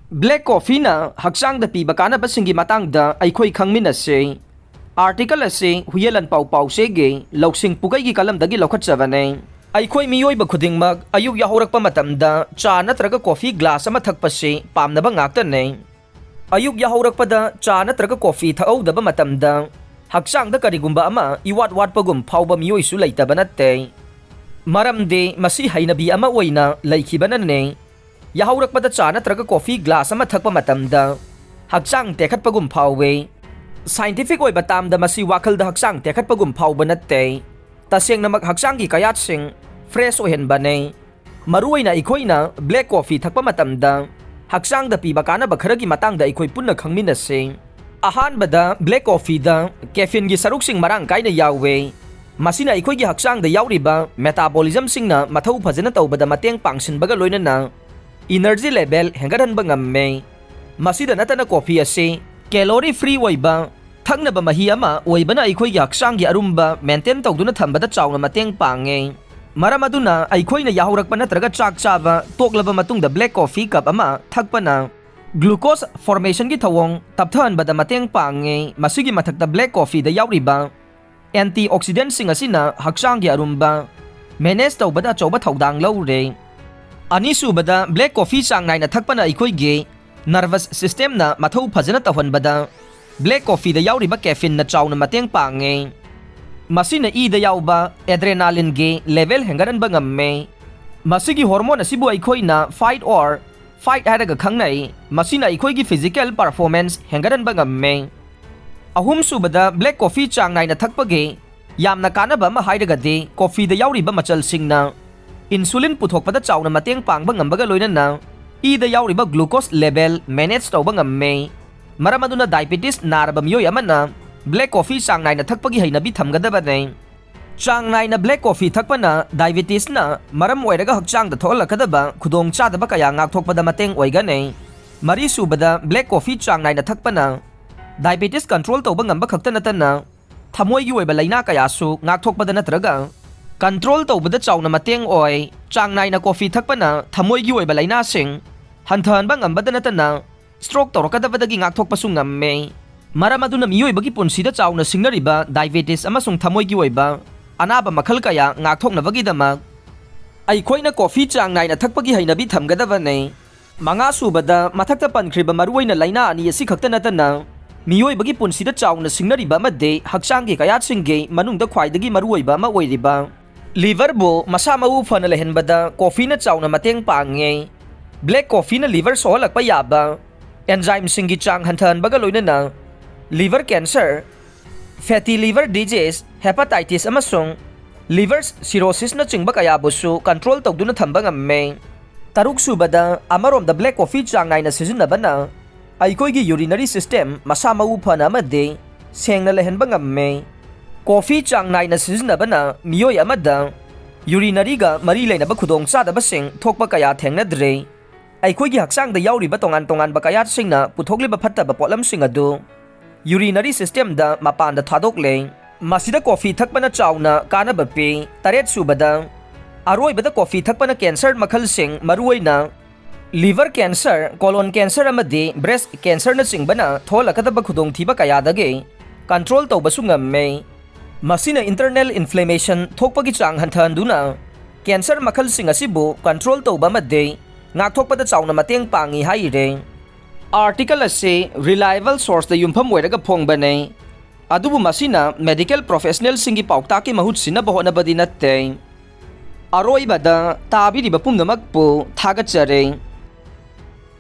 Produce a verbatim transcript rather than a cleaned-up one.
Black coffeeꯅ ꯍꯛꯆꯥꯡꯗ ꯄꯤꯕ ꯀꯥꯟꯅꯕꯁꯤꯡꯒꯤ ꯃꯇꯥꯡꯗ ꯑꯩꯈꯣꯏ ꯈꯪꯃꯤꯟꯅꯁꯤ꯫ Article ꯑꯁꯤ ꯍꯨꯌꯦꯂꯟ ꯄꯥꯎ ꯄꯥꯎꯆꯦꯒꯤ ꯂꯧꯁꯤꯡ ꯄꯨꯀꯩꯒꯤ ꯀꯂꯝꯗꯒꯤ ꯂꯧꯈꯠꯆꯕꯅꯦ꯫ ꯑꯩꯈꯣꯏ ꯃꯤꯑꯣꯏꯕ ꯈꯨꯗꯤꯡꯃꯛ ꯑꯌꯨꯛ ꯌꯥꯍꯧꯔꯛꯄ ꯃꯇꯝꯗ ꯆꯥ ꯅꯠꯇ꯭ꯔꯒ coffee glass ꯑꯃ ꯊꯛꯄꯁꯤ ꯄꯥꯝꯅꯕ ꯉꯥꯛꯇꯅꯦ꯫ ꯑꯌꯨꯛ ꯌꯥꯍꯧꯔꯛꯄꯗ ꯆꯥ ꯅꯠꯇ꯭ꯔꯒ coffee ꯊꯛꯍꯧꯗꯕ ꯃꯇꯝꯗ ꯍꯛꯆꯥꯡꯗ ꯀꯔꯤꯒꯨꯝꯕ ꯑꯃ ꯏꯋꯥꯠ ꯋꯥꯠꯄꯒꯨꯝ ꯐꯥꯎꯕ ꯃꯤꯑꯣꯏꯁꯨ ꯂꯩꯇꯕ ꯅꯠꯇꯦ꯫ ꯃꯔꯝꯗꯤ ꯃꯁꯤ ꯍꯩꯅꯕꯤ ꯑꯃ ꯑꯣꯏꯅ ꯂꯩꯈꯤꯕꯅꯅꯦ꯫ ꯌꯥꯍꯧꯔꯛꯄꯗ ꯆꯥ ꯅꯠꯇ꯭ꯔꯒ coffee glass ꯑꯃ ꯊꯛꯄ ꯃꯇꯝꯗ ꯍꯛꯆꯥꯡ ꯇꯦꯛꯈꯠꯄꯒꯨꯝ ꯐꯥꯎꯋꯤ꯫ Scientific ꯑꯣꯏꯕ termꯗ ꯃꯁꯤ ꯋꯥꯈꯜꯗ ꯍꯛꯆꯥꯡ ꯇꯦꯛꯈꯠꯄꯒꯨꯝ ꯐꯥꯎꯕ ꯅꯠꯇꯦ꯫ ꯇꯁꯦꯡꯅꯃꯛ ꯍꯛꯆꯥꯡꯒꯤ ꯀꯌꯥꯠꯁꯤꯡ fresh ꯑꯣꯏꯍꯟꯕꯅꯦ꯫ ꯃꯔꯨꯑꯣꯏꯅ ꯑꯩꯈꯣꯏꯅ black coffee ꯊꯛꯄ ꯃꯇꯝꯗ ꯍꯛꯆꯥꯡꯗ ꯄꯤꯕ ꯀꯥꯟꯅꯕ ꯈꯔꯒꯤ ꯃꯇꯥꯡꯗ ꯑꯩꯈꯣꯏ ꯄꯨꯟꯅ ꯈꯪꯃꯤꯟꯅꯁꯤ꯫ ꯑꯍꯥꯟꯕꯗ, black coffeeꯗ caffeineꯒꯤ ꯁꯔꯨꯛꯁꯤꯡ ꯃꯔꯥꯡ ꯀꯥꯏꯅ ꯌꯥꯎꯋꯦ꯫ ꯃꯁꯤꯅ ꯑꯩꯈꯣꯏꯒꯤ ꯍꯛꯆꯥꯡꯗ ꯌꯥꯎꯔꯤꯕ metabolismꯁꯤꯡꯅ ꯃꯊꯧ ꯐꯖꯅ ꯇꯧꯕꯗ ꯃꯇꯦꯡ ꯄꯥꯡꯁꯤꯟꯕꯒ ꯂꯣꯏꯅꯅ energy level ꯍꯦꯟꯒꯠꯍꯟꯕ ꯉꯝꯃꯦ꯫ ꯃꯁꯤꯗ ꯅꯠꯇꯅ coffee ꯑꯁꯤ calorie free ꯑꯣꯏꯕ ꯊꯛꯅꯕ ꯃꯍꯤ ꯑꯃ ꯑꯣꯏꯕꯅ ꯑꯩꯈꯣꯏꯒꯤ ꯍꯛꯆꯥꯡꯒꯤ ꯑꯔꯨꯝꯕ maintain ꯇꯧꯗꯨꯅ ꯊꯝꯕꯗ ꯆꯥꯎꯅ ꯃꯇꯦꯡ ꯄꯥꯡꯉꯦ꯫ ꯃꯔꯝ ꯑꯗꯨꯅ ꯑꯩꯈꯣꯏꯅ ꯌꯥꯍꯧꯔꯛꯄ ꯅꯠꯇ꯭ꯔꯒ ꯆꯥꯛ ꯆꯥꯕ ꯇꯣꯛꯂꯕ ꯃꯇꯨꯡꯗ black coffee cup ꯑꯃ ꯊꯛꯄꯅ glucose formationꯒꯤ ꯊꯧꯑꯣꯡ ꯇꯞꯊꯍꯟꯕꯗ ꯃꯇꯦꯡ ꯄꯥꯡꯉꯦ꯫ ꯃꯁꯤꯒꯤ ꯃꯊꯛꯇ black coffeeꯗ ꯌꯥꯎꯔꯤꯕ antioxidantꯁꯤꯡ ꯑꯁꯤꯅ ꯍꯛꯆꯥꯡꯒꯤ ꯑꯔꯨꯝꯕ manage ꯇꯧꯕꯗ ꯑꯆꯧꯕ ꯊꯧꯗꯥꯡ ꯂꯧꯔꯦ꯫ ꯑꯅꯤꯁꯨꯕꯗ, black coffee ꯆꯥꯡ ꯅꯥꯏꯅ ꯊꯛꯄꯅ ꯑꯩꯈꯣꯏꯒꯤ nervous systemꯅ ꯃꯊꯧ ꯐꯖꯅ ꯇꯧꯍꯟꯕꯗ black coffeeꯗ ꯌꯥꯎꯔꯤꯕ caffeineꯅ ꯆꯥꯎꯅ ꯃꯇꯦꯡ ꯄꯥꯡꯉꯦ꯫ ꯃꯁꯤꯅ ꯏꯗ ꯌꯥꯎꯕ adrenalineꯒꯤ level ꯍꯦꯟꯒꯠꯍꯟꯕ ꯉꯝꯃꯦ꯫ ꯃꯁꯤꯒꯤ hormone ꯑꯁꯤꯕꯨ ꯑꯩꯈꯣꯏꯅ fight or flight ꯍꯥꯏꯔꯒ ꯈꯪꯅꯩ꯫ ꯃꯁꯤꯅ ꯑꯩꯈꯣꯏꯒꯤ physical performance ꯍꯦꯟꯒꯠꯍꯟꯕ ꯉꯝꯃꯦ꯫ ꯑꯍꯨꯝꯁꯨꯕꯗ, black coffee ꯆꯥꯡ ꯅꯥꯏꯅ ꯊꯛꯄꯒꯤ ꯌꯥꯝꯅ ꯀꯥꯟꯅꯕ ꯑꯃ ꯍꯥꯏꯔꯒꯗꯤ coffeeꯗ ꯌꯥꯎꯔꯤꯕ ꯃꯆꯜꯁꯤꯡꯅ insulin ꯄꯨꯊꯣꯛꯄꯗ ꯆꯥꯎꯅ ꯃꯇꯦꯡ ꯄꯥꯡꯕ ꯉꯝꯕꯒ ꯂꯣꯏꯅꯅ ꯏꯗ ꯌꯥꯎꯔꯤꯕ glucose level manage ꯇꯧꯕ ꯉꯝꯃꯦ꯫ ꯃꯔꯝ ꯑꯗꯨꯅ diabetes ꯅꯥꯔꯕ ꯃꯤꯑꯣꯏ ꯑꯃꯅ black coffee ꯆꯥꯡ ꯅꯥꯏꯅ ꯊꯛꯄꯒꯤ ꯍꯩꯅꯕꯤ ꯊꯝꯒꯗꯕꯅꯤ꯫ ꯆꯥꯡ ꯅꯥꯏꯅ black coffee ꯊꯛꯄꯅ diabetesꯅ ꯃꯔꯝ ꯑꯣꯏꯔꯒ ꯍꯛꯆꯥꯡꯗ ꯊꯣꯛꯍꯜꯂꯛꯀꯗꯕ ꯈꯨꯗꯣꯡꯆꯥꯗꯕ ꯀꯌꯥ ꯉꯥꯛꯊꯣꯛꯄꯗ ꯃꯇꯦꯡ ꯑꯣꯏꯒꯅꯤ꯫ ꯃꯔꯤꯁꯨꯕꯗ, black coffee ꯆꯥꯡ ꯅꯥꯏꯅ ꯊꯛꯄꯅ diabetes control ꯇꯧꯕ ꯉꯝꯕ ꯈꯛꯇ ꯅꯠꯇꯅ ꯊꯃꯣꯏꯒꯤ ꯑꯣꯏꯕ ꯂꯥꯏꯅꯥ ꯀꯌꯥꯁꯨ ꯉꯥꯛꯊꯣꯛꯄꯗ ꯅꯠꯇ꯭ꯔꯒ control ꯇꯧꯕꯗ ꯆꯥꯎꯅ ꯃꯇꯦꯡ ꯑꯣꯏ꯫ ꯆꯥꯡ ꯅꯥꯏꯅ coffee ꯊꯛꯄꯅ ꯊꯃꯣꯏꯒꯤ ꯑꯣꯏꯕ ꯂꯥꯏꯅꯥꯁꯤꯡ ꯍꯟꯊꯍꯟꯕ ꯉꯝꯕꯗ ꯅꯠꯇꯅ stroke ꯇꯧꯔꯛꯀꯗꯕꯗꯒꯤ ꯉꯥꯛꯊꯣꯛꯄꯁꯨ ꯉꯝꯃꯦ꯫ ꯃꯔꯝ ꯑꯗꯨꯅ ꯃꯤꯑꯣꯏꯕꯒꯤ ꯄꯨꯟꯁꯤꯗ ꯆꯥꯎꯅ ꯁꯤꯡꯅꯔꯤꯕ diabetes ꯑꯃꯁꯨꯡ ꯊꯃꯣꯏꯒꯤ ꯑꯣꯏꯕ ꯑꯅꯥꯕ ꯃꯈꯜ ꯀꯌꯥ ꯉꯥꯛꯊꯣꯛꯅꯕꯒꯤꯗꯃꯛ ꯑꯩꯈꯣꯏꯅ coffee ꯆꯥꯡ ꯅꯥꯏꯅ ꯊꯛꯄꯒꯤ ꯍꯩꯅꯕꯤ ꯊꯝꯒꯗꯕꯅꯤ꯫ ꯃꯉꯥ ꯁꯨꯕꯗ, ꯃꯊꯛꯇ ꯄꯟꯈ꯭ꯔꯤꯕ ꯃꯔꯨꯑꯣꯏꯅ ꯂꯥꯏꯅꯥ ꯑꯅꯤ ꯑꯁꯤ ꯈꯛꯇ ꯅꯠꯇꯅ ꯃꯤꯑꯣꯏꯕꯒꯤ ꯄꯨꯟꯁꯤꯗ ꯆꯥꯎꯅ ꯁꯤꯡꯅꯔꯤꯕ ꯑꯃꯗꯤ ꯍꯛꯆꯥꯡꯒꯤ ꯀꯌꯥꯠꯁꯤꯡꯒꯤ ꯃꯅꯨꯡꯗ ꯈ꯭ꯋꯥꯏꯗꯒꯤ ꯃꯔꯨꯑꯣꯏꯕ ꯑꯃ ꯑꯣꯏꯔꯤꯕ liver ꯕꯨ ꯃꯁꯥ ꯃꯎ ꯐꯅ ꯂꯩꯍꯟꯕꯗ coffee ꯅ ꯆꯥꯎꯅ ꯃꯇꯦꯡ ꯄꯥꯡꯉꯤ꯫ Black coffee ꯅ liver ꯁꯣꯛꯍꯜꯂꯛꯄ ꯌꯥꯕ enzyme ꯁꯤꯡꯒꯤ ꯆꯥꯡ ꯍꯟꯊꯍꯟꯕꯒ ꯂꯣꯏꯅꯅ liver cancer, fatty liver disease, hepatitis ꯑꯃꯁꯨꯡ liver cirrhosis ꯅꯆꯤꯡꯕ ꯀꯌꯥꯕꯨꯁꯨ control ꯇꯧꯗꯨꯅ ꯊꯝꯕ ꯉꯝꯃꯤ꯫ ꯇꯔꯨꯛ ꯁꯨꯕꯗ, ꯑꯃꯔꯣꯝꯗ black coffee ꯆꯥꯡ ꯅꯥꯏꯅ ꯁꯤꯖꯤꯟꯅꯕꯅ ꯑꯩꯈꯣꯏꯒꯤ urinary system ꯃꯁꯥ ꯃꯎ ꯐꯅ ꯑꯃꯗꯤ ꯁꯦꯡꯅ ꯂꯩꯍꯟꯕ ꯉꯝꯃꯤ꯫ Coffee ꯆꯥꯡ ꯅꯥꯏꯅ ꯁꯤꯖꯤꯟꯅꯕꯅ ꯃꯤꯑꯣꯏ ꯑꯃꯗ urinary ꯒ ꯃꯔꯤ ꯂꯩꯅꯕ ꯈꯨꯗꯣꯡꯆꯥꯗꯕꯁꯤꯡ ꯊꯣꯛꯄ ꯀꯌꯥ ꯊꯦꯡꯅꯗ꯭ꯔꯦ꯫ ꯑꯩꯈꯣꯏꯒꯤ ꯍꯛꯆꯥꯡꯗ ꯌꯥꯎꯔꯤꯕ ꯇꯣꯉꯥꯟ ꯇꯣꯉꯥꯟꯕ ꯀꯌꯥꯠꯁꯤꯡꯅ ꯄꯨꯊꯣꯛꯂꯤꯕ ꯐꯠꯇꯕ ꯄꯣꯠꯂꯝꯁꯤꯡ ꯑꯗꯨ urinary system ꯗ ꯃꯄꯥꯟꯗ ꯊꯥꯗꯣꯛꯂꯦ꯫ ꯃꯁꯤꯗ coffee ꯊꯛꯄꯅ ꯆꯥꯎꯅ ꯀꯥꯟꯅꯕ ꯄꯤ꯫ ꯇꯔꯦꯠ ꯁꯨꯕꯗ, ꯑꯔꯣꯏꯕꯗ coffee ꯊꯛꯄꯅ cancer ꯃꯈꯜꯁꯤꯡ, ꯃꯔꯨꯑꯣꯏꯅ liver cancer, colon cancer ꯑꯃꯗꯤ breast cancer ꯅꯆꯤꯡꯕꯅ ꯊꯣꯛꯍꯜꯂꯛꯀꯗꯕ ꯈꯨꯗꯣꯡꯊꯤꯕ ꯀꯌꯥꯗꯒꯤ control ꯇꯧꯕꯁꯨ ꯉꯝꯃꯤ꯫ ꯃꯁꯤꯅ internal inflammation ꯊꯣꯛꯄꯒꯤ ꯆꯥꯡ ꯍꯟꯊꯍꯟꯗꯨꯅ cancer ꯃꯈꯜꯁꯤꯡ ꯑꯁꯤꯕꯨ control ꯇꯧꯕ ꯑꯃꯗꯤ ꯉꯥꯛꯊꯣꯛꯄꯗ ꯆꯥꯎꯅ ꯃꯇꯦꯡ ꯄꯥꯡꯏ ꯍꯥꯏꯔꯤ꯫ Article ꯑꯁꯤ reliable source ꯇ ꯌꯨꯝꯐꯝ ꯑꯣꯏꯔꯒ ꯐꯣꯡꯕꯅꯤ, ꯑꯗꯨꯕꯨ ꯃꯁꯤꯅ medical professional ꯁꯤꯡꯒꯤ ꯄꯥꯎꯇꯥꯛꯀꯤ ꯃꯍꯨꯠ ꯁꯤꯟꯅꯕ ꯍꯣꯠꯅꯕꯗꯤ ꯅꯠꯇꯦ꯫ ꯑꯔꯣꯏꯕꯗ, ꯇꯥꯕꯤꯔꯤꯕ ꯄꯨꯝꯅꯃꯛꯄꯨ ꯊꯥꯒꯠꯆꯔꯤ꯫